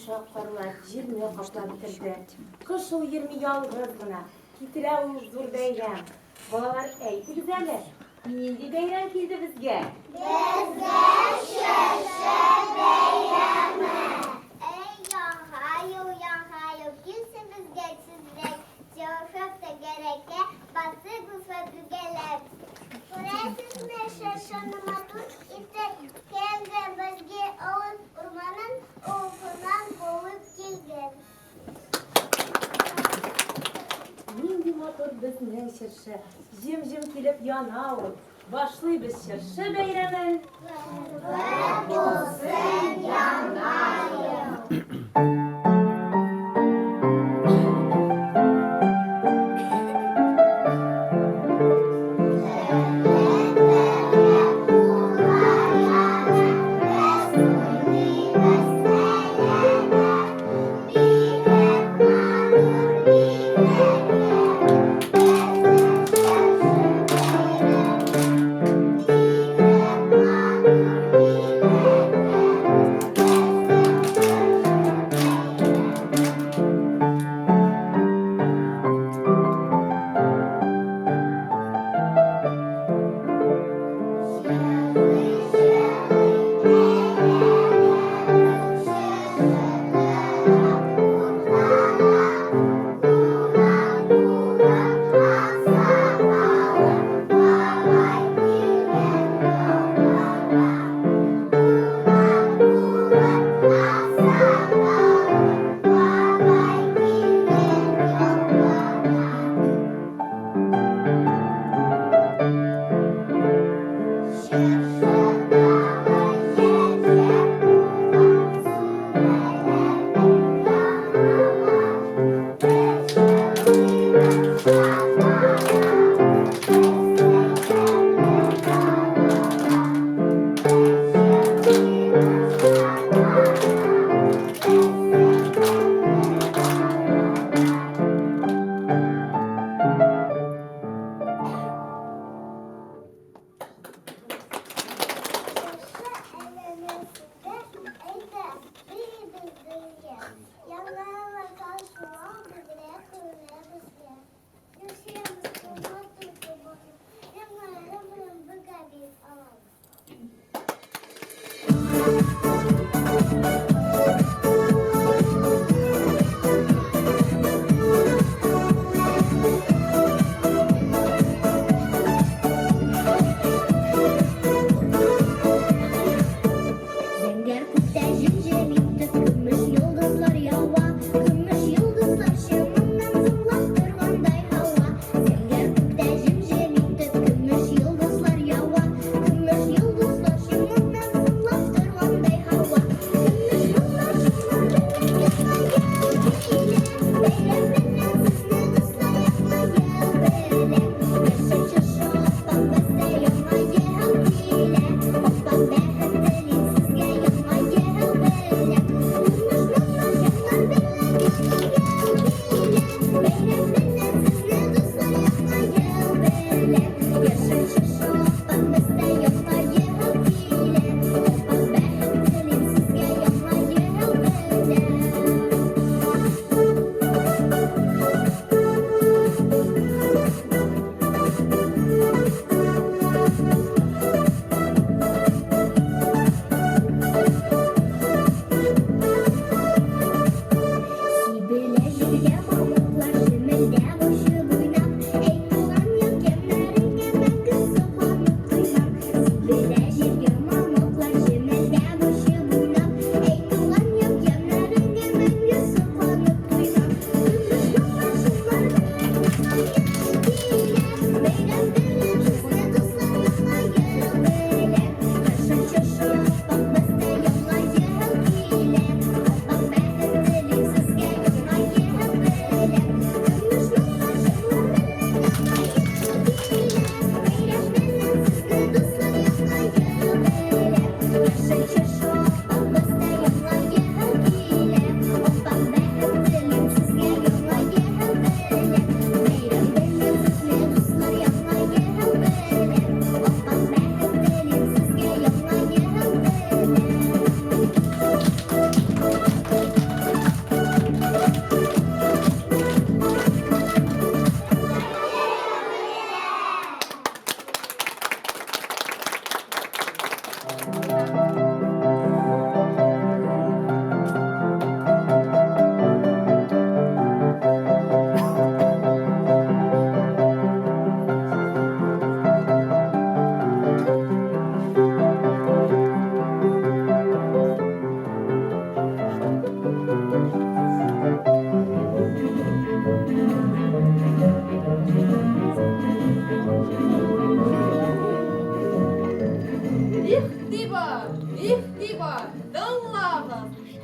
Йомшак карлар җирне каплап бетерде. Кыш ул йөрми ялгыз гына, китерә ул зур бәйрәм. Балалар, әйтегез әле, нинди бәйрәм килде безгә? Безгә чыршы бәйрәме! Әй, Яңа ел, Яңа ел, килсен безгә тизрәк, Чыршы тәгәрәкә, басыйк дуслар бергәләп. Күрәсезме, чыршыны матур итеп кемдер безгә авыл урманын уфыннан булып килгән. Нинди матур безнең чыршы, җем-җем килеп яна ул. Башлыйбыз чыршы бәйрәмен. Котлы булсын Яңа ел!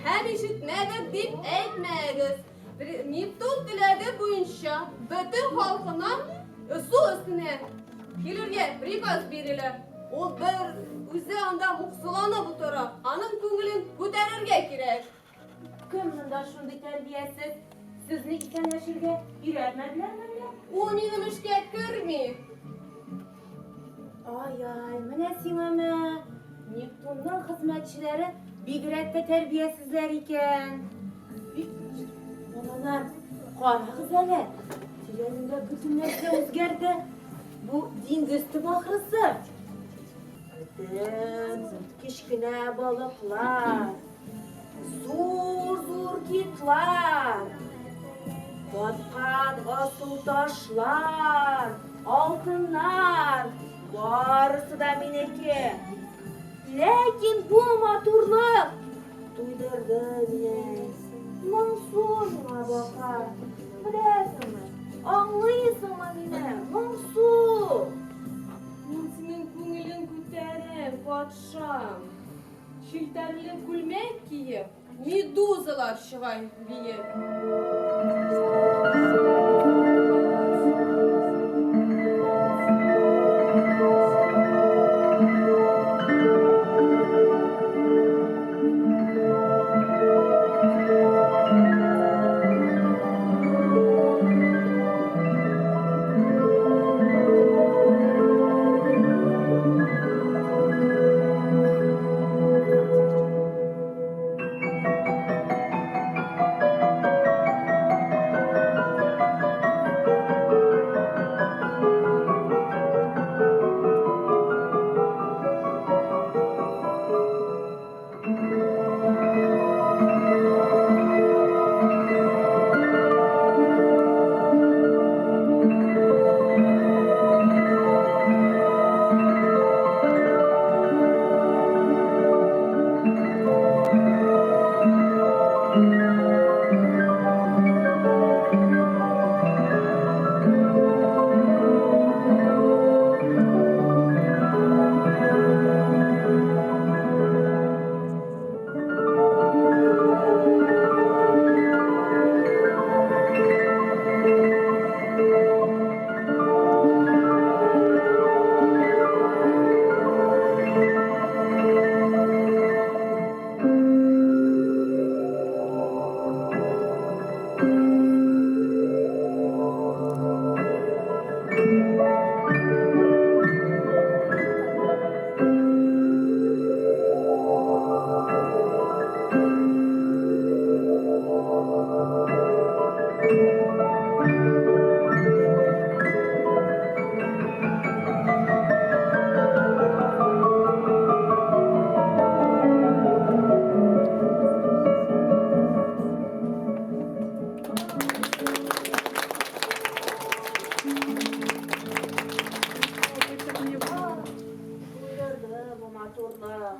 Һәм ишетмәдек дип әйтмәгез. Нептун теләге буенча бөтен халкына су өстенә килергә приказ бирелә. Ул бер үзе анда муксыланып утыра. Аның күңелен күтәрергә кирәк. Кем монда шундый тәрбиясез? Сезне исәнләшергә өйрәтмәделәрме әллә? Ул минем эшкә керми. Ай-ай, менә сиңа мә! Нептунның хезмәтчеләре бигрәк тә тәрбиясезләр икән. Балалар, карагыз әле, тирә-юньдә бөтен нәрсә үзгәрде. Бу диңгез төбе ахрысы. Бөтен кечкенә балыклар, зур-зур китлар, каткан асыл ташлар, алтыннар, барысы да минеке. Ләкин бу матурлык туйдырды мине. Моңсу миңа бака. Беләсеңме, аңлыйсыңмы мине? Моңсу! Мин синең күңелең күтәрәм, патшам. Челтәрле күлмәк киеп, медузалар чыга биеп. Туйдырды бу матурлык.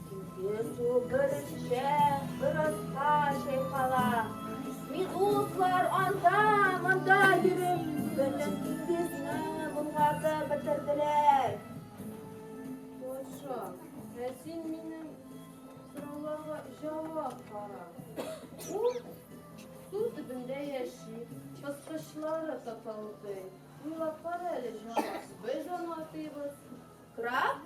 Диңгез суы бер өскә, бер аска чайкала. Медузлар анда-монда йөреп, бөтен диңгезне болгатып бетерделәр. Патша, ә син минем сорауларга җавап кара. Ул су төбендә яши, пыскычлары тыкылдый. Уйлап кара әле, җаным, без аны атыйбыз. Краб?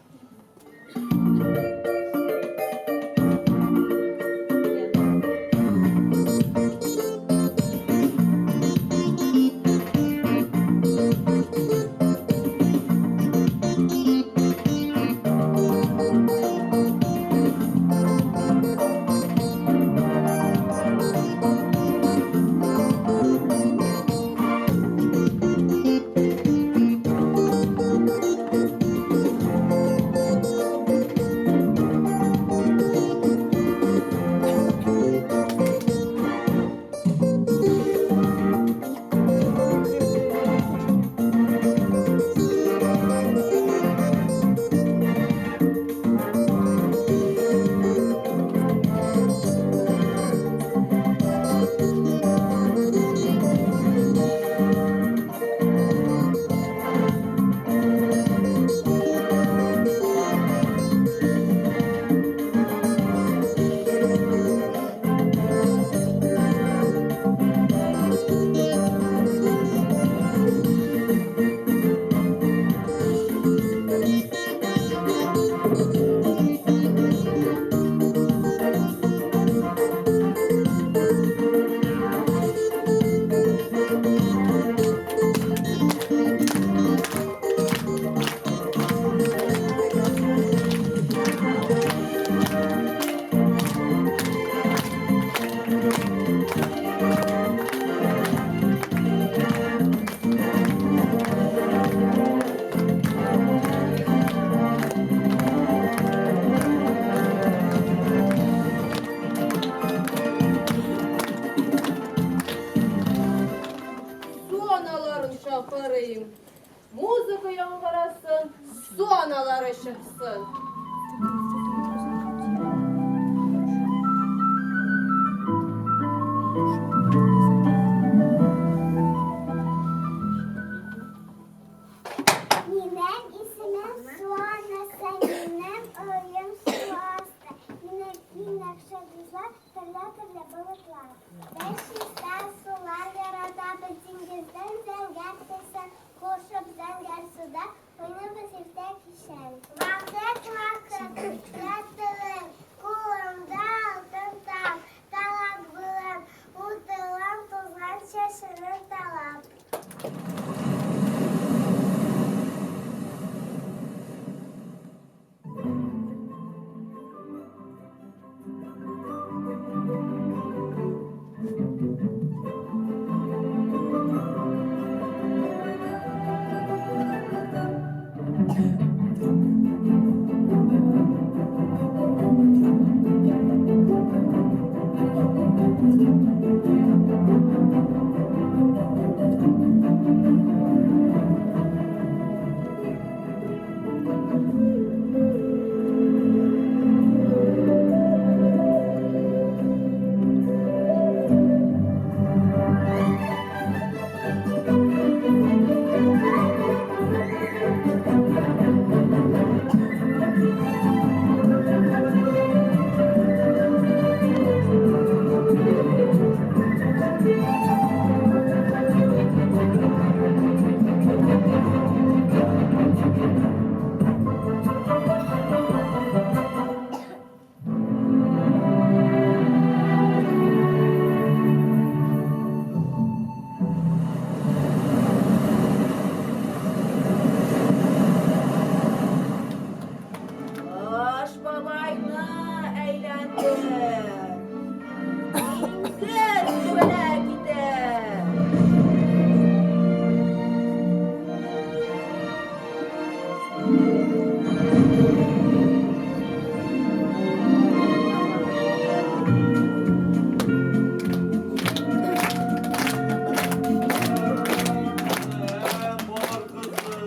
Афәрин. Музыка яңгырасын, су аналары чыксын. Минем исемем Суанасы, минем өем су асты. Минем иң яхшы дуслар төрле-төрле болытлар. Без чиста сулар яратабыз, диңгезнең зәңгәр төсен кушып зәңгәр суда уйныйбыз иртә кичен. Вакыт-вакыт ятылып, кулымда алтын тап, талак белән утырам тузган чәчемне талап. Кыш бабайны әйләндер. Диңгез төбенә китер. Бар кызы,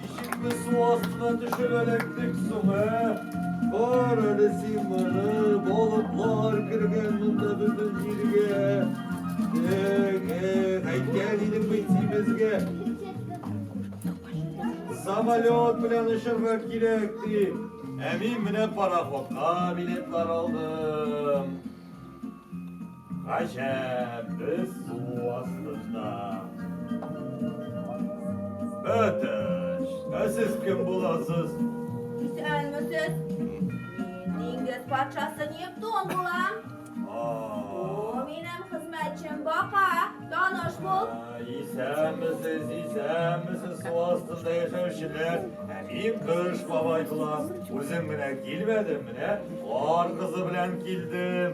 ничек без су астына төшеп эләктек соң, ә? Бар әле син моны, балыклар кергән монда бөтен җиргә. Эх, эх, әйткән идең бит син безгә. Самолет белән очырга кирәк дип. Ә мин менә пароходка билетлар алдым. Гаҗәп, без су астында. Әтәч, ә сез кем буласыз? Исәнмесез. Мин диңгез патшасы Нептун булам. Бу минем хезмәтчем Бака. Таныш бул. Исәнмесез, исәнмесез, су астында яшәүчеләр. Ә мин Кыш бабай булам. Үзем генә килмәдем, менә Кар кызы белән килдем.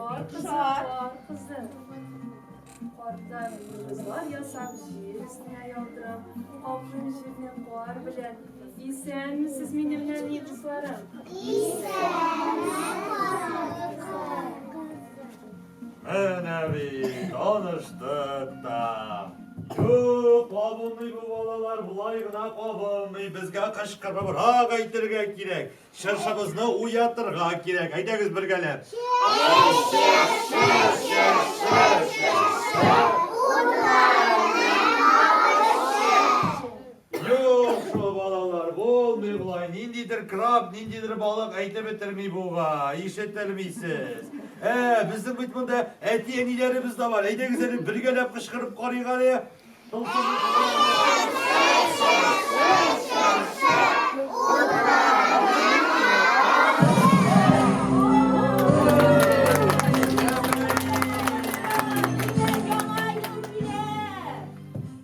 Кар кызы, кар кызы. Кардан йолдызлар ясап, җир өстенә яудырам. Каплыйм җирне кар белән. Исәнмесез, минем нәни дусларым. Исәнме, кар кызы. Менә бит, таныштык та. Юк, кабынмый бу балалар, болай гына кабынмый. Безгә кычкырыбрак әйтергә кирәк. Чыршыбызны уятырга кирәк. Әйдәгез бергәләп. Чыршы, чыршы, чыршы, утларны кабызчы. Юк шул, балалар, булмый болай. Ниндидер краб, ниндидер балык әйтеп бетерми буга. Ишетелмисез. Ә, безнең бит монда әти-әниләребез дә бар. Әйдәгез әле бергәләп кычкырып карыйк әле.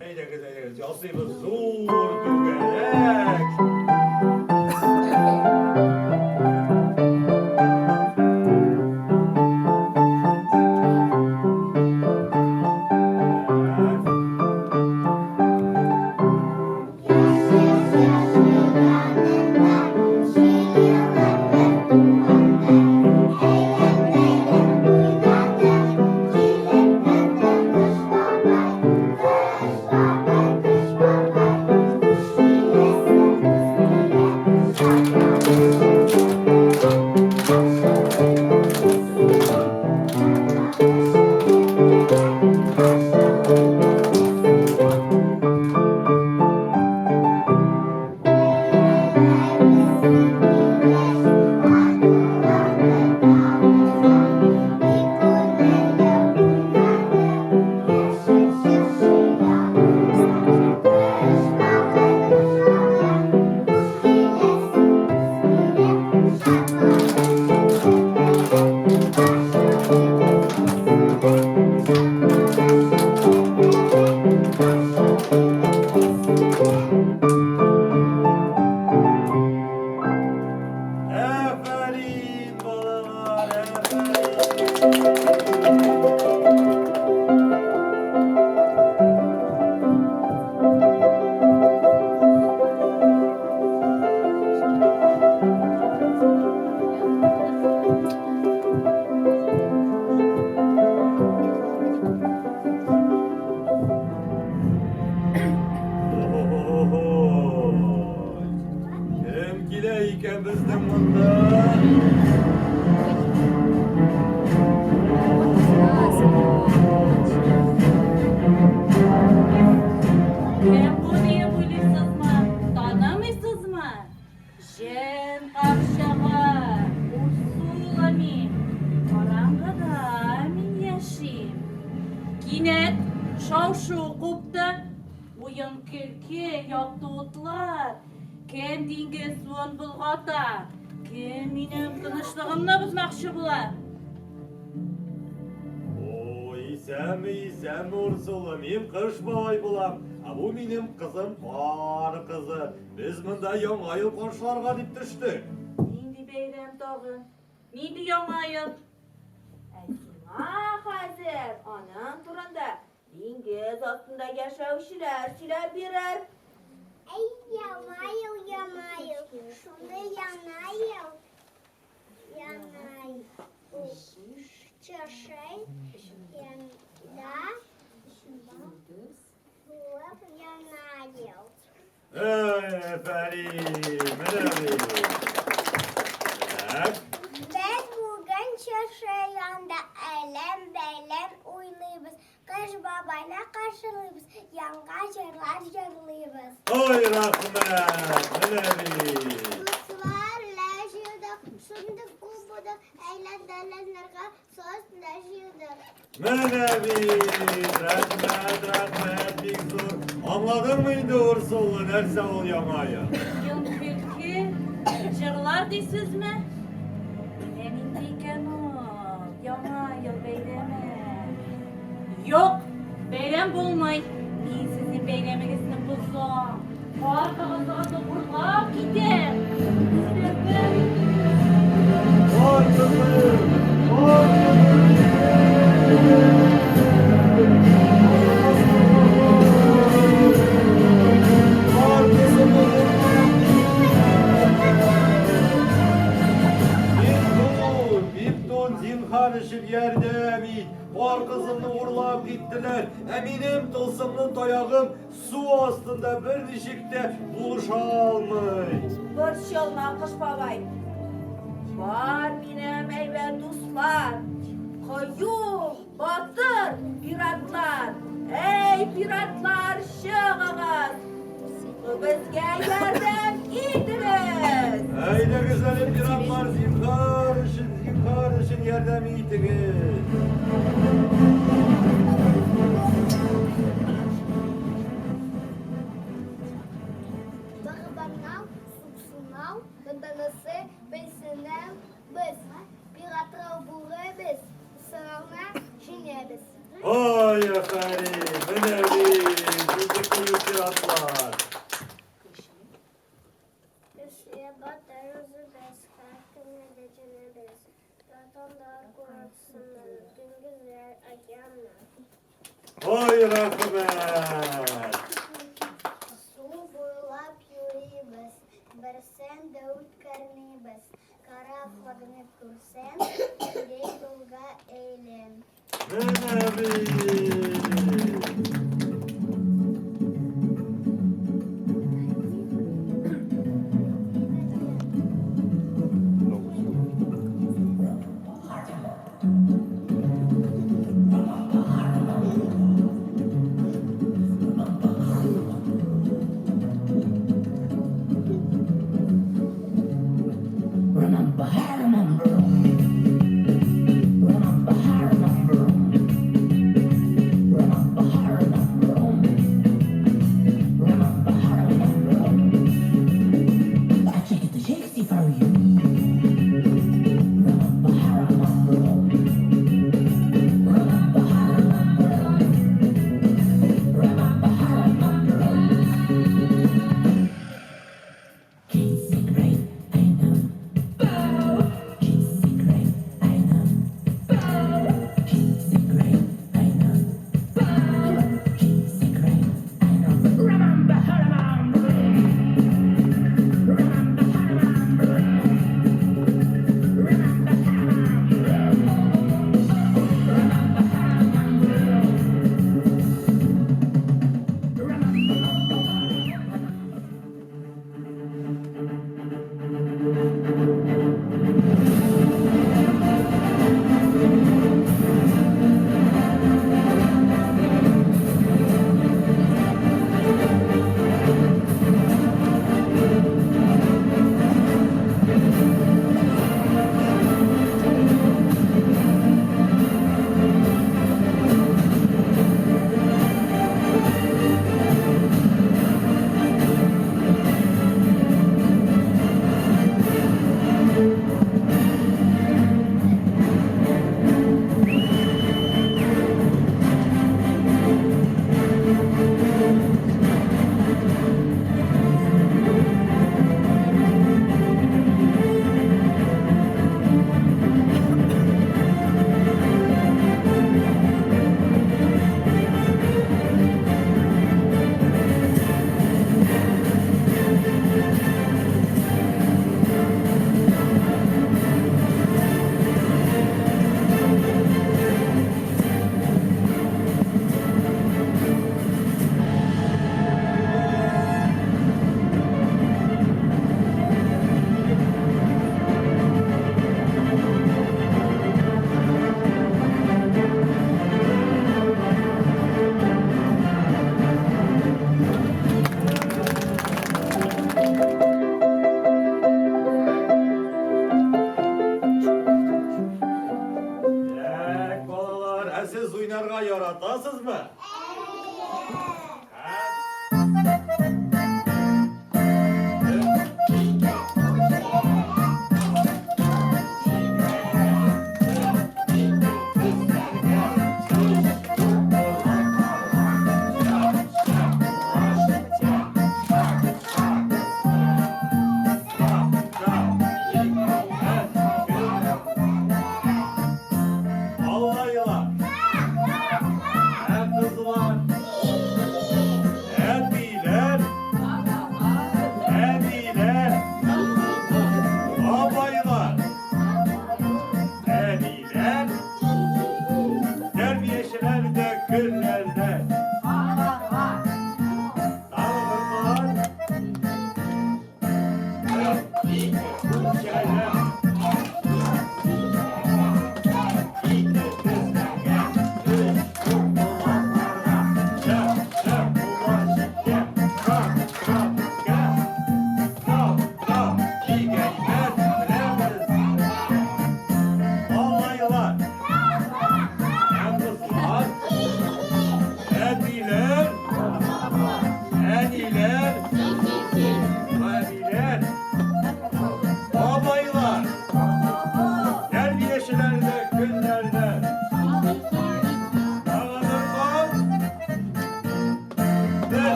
Әйдәгез, әйдәгез, ясыйбыз зур түгәрәк. Кыш бабай, бу диеп уйлыйсызмы? Танымыйсызмы? Җен карчыгы, Урсула мин. Караңгыда мин яшим. Кинәт шау-шу купты. Уен-көлке, якты утлар. Кем диңгез суын болгата? Кем минем тынычлыгымны бозмакчы була? О, исәнме, исәнме, Урсула, мин Кыш бабай булам. Ә бу минем кызым Кар кызы. Без монда Яңа ел каршыларга дип төштек. Нинди бәйрәм тагын? Нинди Яңа ел? Ә сиңа хәзер аның турында диңгез астында яшәүчеләр сөйләп бирер. Әй, Яңа ел, Яңа ел, шундый Яңа ел, Яңа ел. Чыршы янда булып Яңа ел. Әфәрин, менә бит. Так. Без бүген чыршы янында әйлән-бәйлән уйныйбыз. Кыш бабайны каршылыйбыз, яңа җырлар җырлыйбыз. Ой, рәхмәт, менә бит. Дуслар белән җыелдык, шундый күп булдык, әйлән-бәйләннәргә су астында җыелдык. Менә бит, рәхмәт, рәхмәт, бик зур. Аңладыңмы инде, Урсула, нәрсә ул Яңа ел? Уен-көлке, җырлар дисезме? Менә нинди икән ул Яңа ел бәйрәме. Юк, бәйрәм булмый. Мин сезнең бәйрәмегезне бозам. Кар кызыгызны урлап китәм. Сезнең Кар кызы, кар кызы. Кар кызымны урлап Нептун, Нептун, зинһар өчен ярдәм ит. Кар кызымны урлап киттеләр. Ә минем тылсымлы таягым су астында берничек тә булыша алмый. Борчылма, Кыш бабай. Бар минем әйбәт дуслар. Кыю, батыр пиратлар. Эй, пиратлар, чыгыгыз. Безгә ярдәм итегез. Әйдәгез әле, пиратлар, зинһар өчен, зинһар өчен ярдәм итегез. Барабаннар суксыннар, тантанасы белсеннәр без. Пиратлар булырбыз, сараны җиңәбез. Ой, афәрин, менә бит, шундый кыю пиратлар. Көчле батыр үзебез, һәркемне дә җиңәбез. Ватандар курыксыннар, диңгезләр, океаннар. Ой, рәхмәт. Су буйлап йөрибез, берсен дә үткәрмибез. Кара флагны күрсәң, кире юлга әйлән. Менә бит. Remember, remember. Remember, remember.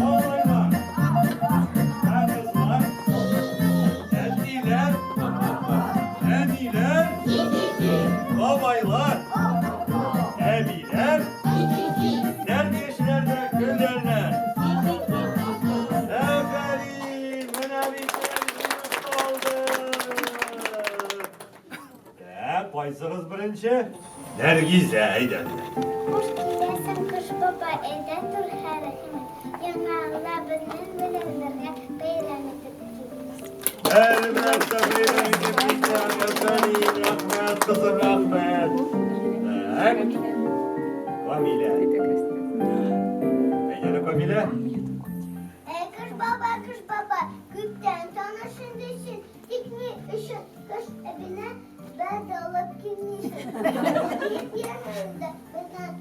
Балалар, ә кызлар, әтиләр, әниләр, бабайлар, әбиләр, тәрбиячеләр дә көләләр. Афәрин! Менә бит калды. Так, кайсыгыз беренче? Нәргизә, әйдә. Хуш киләсең, Кыш бабай, әйдә тур хәрәкәт. Яңа елда безнең белән бергә бәйрәм итеп кил. Әлбәттә, бәйрәм итеп китәм. Афәрин, рәхмәт, кызым, рәхмәт. Так. Камилә. Әйдә, Камилә. Әй, Кыш бабай, Кыш бабай, күптән таныш инде син. Тик ни өчен Кыш әбине бер алып килмисең? Биек янында безнең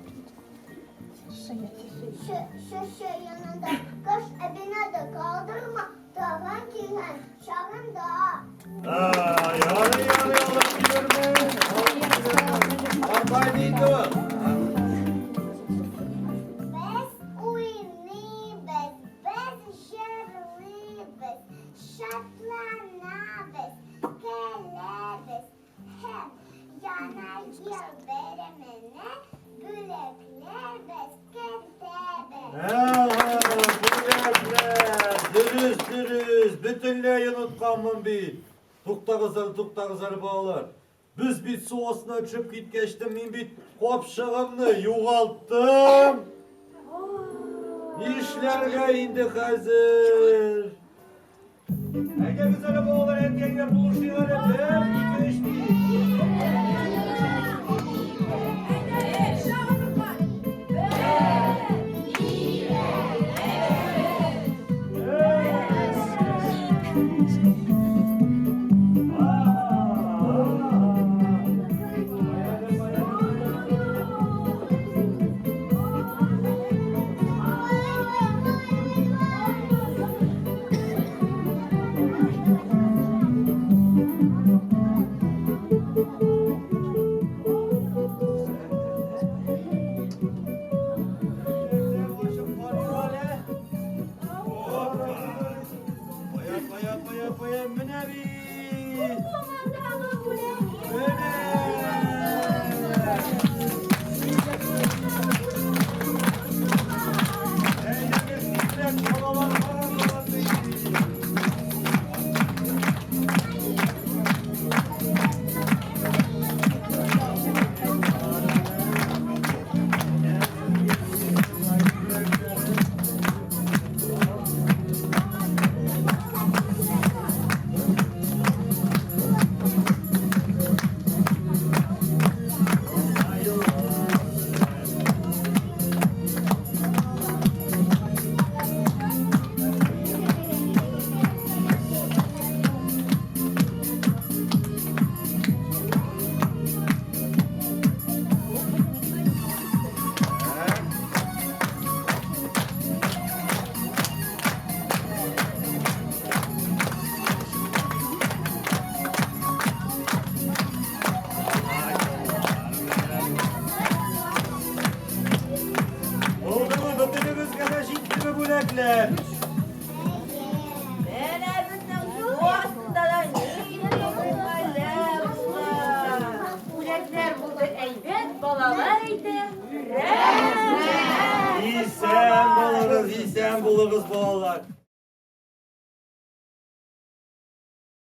чыршы янында Кыш әбине дә калдырма, тагын килгән чагында. А, ярый, ярый, алып килермен. Алып килермен. Апай диде ул. Без уйныйбыз, без җырлыйбыз, шатланабыз, көләбез һәм Яңа ел бәйрәменә бүләкләр без кертәбез. Ага, бүләкләр. Дөрес, дөрес. Бөтенләй онытканмын бит. Туктагыз әле, туктагыз әле, балалар. Без бит су астына төшеп киткәч тә мин бит капчыгымны югалттым. Нишләргә инде хәзер? Әйдәгез әле, балалар, әткәйләр булышыйк әле. Бер, ике, өч, дип. Кая, кая, кая, кая, менә бит. Менә. Әйдәгез, тизрәк, балалар, караңгылар бит. Булдымы, бөтенебезгә дә җиттеме бүләкләр? Менә безнең су астында да нинди бүләкләр булды. Бүләкләр булды әйбәт, балалар әйтә. Рәхмәт! Исән булыгыз, исән булыгыз, балалар.